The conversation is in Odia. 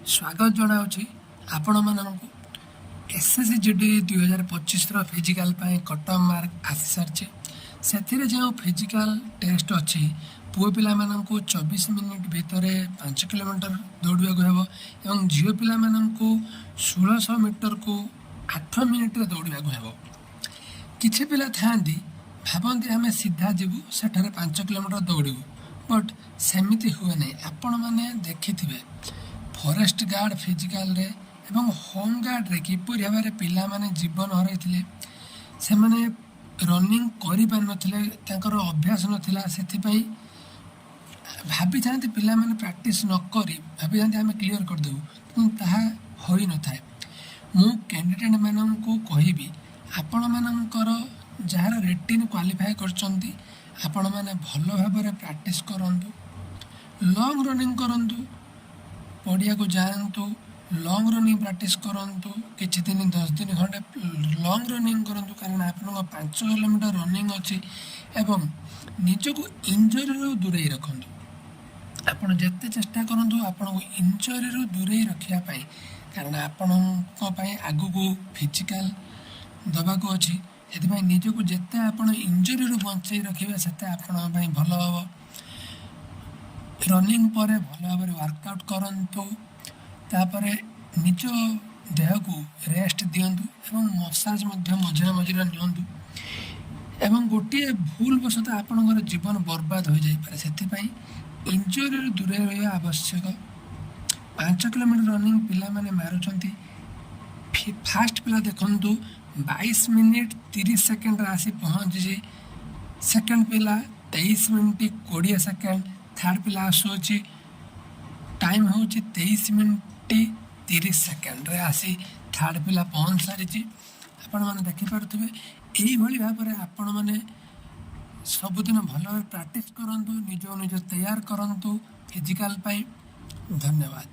ସ୍ୱାଗତ ଜଣାଉଛି ଆପଣମାନଙ୍କୁ। ଏସ୍ଏସ୍ସି ଜିଡି 2025ର ଫିଜିକାଲ୍ ପାଇଁ କଟ୍ ଅଫ୍ ମାର୍କ ଆସିସାରିଛି। ସେଥିରେ ଯେଉଁ ଫିଜିକାଲ୍ ଟେଷ୍ଟ ଅଛି, ପୁଅ ପିଲାମାନଙ୍କୁ 24 ମିନିଟ୍ ଭିତରେ 5 କିଲୋମିଟର ଦୌଡ଼ିବାକୁ ହେବ ଏବଂ ଝିଅ ପିଲାମାନଙ୍କୁ 1600 ମିଟରକୁ 8 ମିନିଟ୍ରେ ଦୌଡ଼ିବାକୁ ହେବ। କିଛି ପିଲା ଥାଆନ୍ତି, ଭାବନ୍ତି ଆମେ ସିଧା ଯିବୁ, ସେଠାରେ 5 କିଲୋମିଟର ଦୌଡ଼ିବୁ, ବଟ୍ ସେମିତି ହୁଏ ନାହିଁ। ଆପଣମାନେ ଦେଖିଥିବେ ଫରେଷ୍ଟ ଗାର୍ଡ଼ ଫିଜିକାଲରେ ଏବଂ ହୋମ୍ ଗାର୍ଡ଼ରେ କିପରି ଭାବରେ ପିଲାମାନେ ଜୀବନ ହରାଇଥିଲେ। ସେମାନେ ରନିଂ କରିପାରିନଥିଲେ, ତାଙ୍କର ଅଭ୍ୟାସ ନଥିଲା। ସେଥିପାଇଁ ଭାବିଥାନ୍ତି ପିଲାମାନେ, ପ୍ରାକ୍ଟିସ୍ ନ କରି ଭାବିଥାନ୍ତି ଆମେ କ୍ଲିଅର୍ କରିଦେବୁ, କିନ୍ତୁ ତାହା ହୋଇନଥାଏ। ମୁଁ କ୍ୟାଣ୍ଡିଡେଟ୍ମାନଙ୍କୁ କହିବି, ଆପଣମାନଙ୍କର ଯାହାର ରିଟିନ୍ କ୍ୱାଲିଫାଏ କରିଛନ୍ତି, ଆପଣମାନେ ଭଲ ଭାବରେ ପ୍ରାକ୍ଟିସ୍ କରନ୍ତୁ, ଲଙ୍ଗ୍ ରନିଂ କରନ୍ତୁ, ପଡ଼ିଆକୁ ଯାଆନ୍ତୁ, ଲଙ୍ଗ୍ ରନିଂ ପ୍ରାକ୍ଟିସ୍ କରନ୍ତୁ। କିଛି ଦିନ, 10 ଦିନ ଖଣ୍ଡେ ଲଙ୍ଗ୍ ରନିଂ କରନ୍ତୁ, କାରଣ ଆପଣଙ୍କ 5 କିଲୋମିଟର ରନିଂ ଅଛି। ଏବଂ ନିଜକୁ ଇଞ୍ଜୁରିରୁ ଦୂରେଇ ରଖନ୍ତୁ। ଆପଣ ଯେତେ ଚେଷ୍ଟା କରନ୍ତୁ ଆପଣଙ୍କୁ ଇଞ୍ଜୁରିରୁ ଦୂରେଇ ରଖିବା ପାଇଁ, କାରଣ ଆପଣଙ୍କ ପାଇଁ ଆଗକୁ ଫିଜିକାଲ୍ ଦେବାକୁ ଅଛି। ସେଥିପାଇଁ ନିଜକୁ ଯେତେ ଆପଣ ଇଞ୍ଜୁରିରୁ ବଞ୍ଚେଇ ରଖିବେ, ସେତେ ଆପଣଙ୍କ ପାଇଁ ଭଲ ହେବ। ରନିଂ ପରେ ଭଲ ଭାବରେ ୱାର୍କଆଉଟ୍ କରନ୍ତୁ, ତାପରେ ନିଜ ଦେହକୁ ରେଷ୍ଟ ଦିଅନ୍ତୁ ଏବଂ ମସାଜ ମଧ୍ୟ ମଝିରେ ମଝିରେ ନିଅନ୍ତୁ। ଏବଂ ଗୋଟିଏ ଭୁଲ ବଶତଃ ଆପଣଙ୍କର ଜୀବନ ବର୍ବାଦ ହୋଇଯାଇପାରେ। ସେଥିପାଇଁ ଇଞ୍ଜୁରିରୁ ଦୂରେଇ ରହିବା ଆବଶ୍ୟକ। 5 କିଲୋମିଟର ରନିଂ ପିଲାମାନେ ମାରୁଛନ୍ତି। ଫାଷ୍ଟ ପିଲା ଦେଖନ୍ତୁ, 22 ମିନିଟ୍ 30 ସେକେଣ୍ଡରେ ଆସି ପହଞ୍ଚିଛି। ସେକେଣ୍ଡ ପିଲା 23 ମିନିଟ୍ 20 ସେକେଣ୍ଡ। ଥାର୍ଡ଼ ପିଲା ଆସୁଅଛି, ଟାଇମ୍ ହେଉଛି 23 ମିନିଟ୍ 30 ସେକେଣ୍ଡରେ ଆସି ଥାର୍ଡ଼ ପିଲା ପହଞ୍ଚି ସାରିଛି। ଆପଣମାନେ ଦେଖିପାରୁଥିବେ। ଏଇଭଳି ଭାବରେ ଆପଣମାନେ ସବୁଦିନ ଭଲ ଭାବରେ ପ୍ରାକ୍ଟିସ୍ କରନ୍ତୁ, ନିଜକୁ ନିଜ ତୈୟାର କରନ୍ତୁ ଫିଜିକାଲ୍ ପାଇଁ। ଧନ୍ୟବାଦ।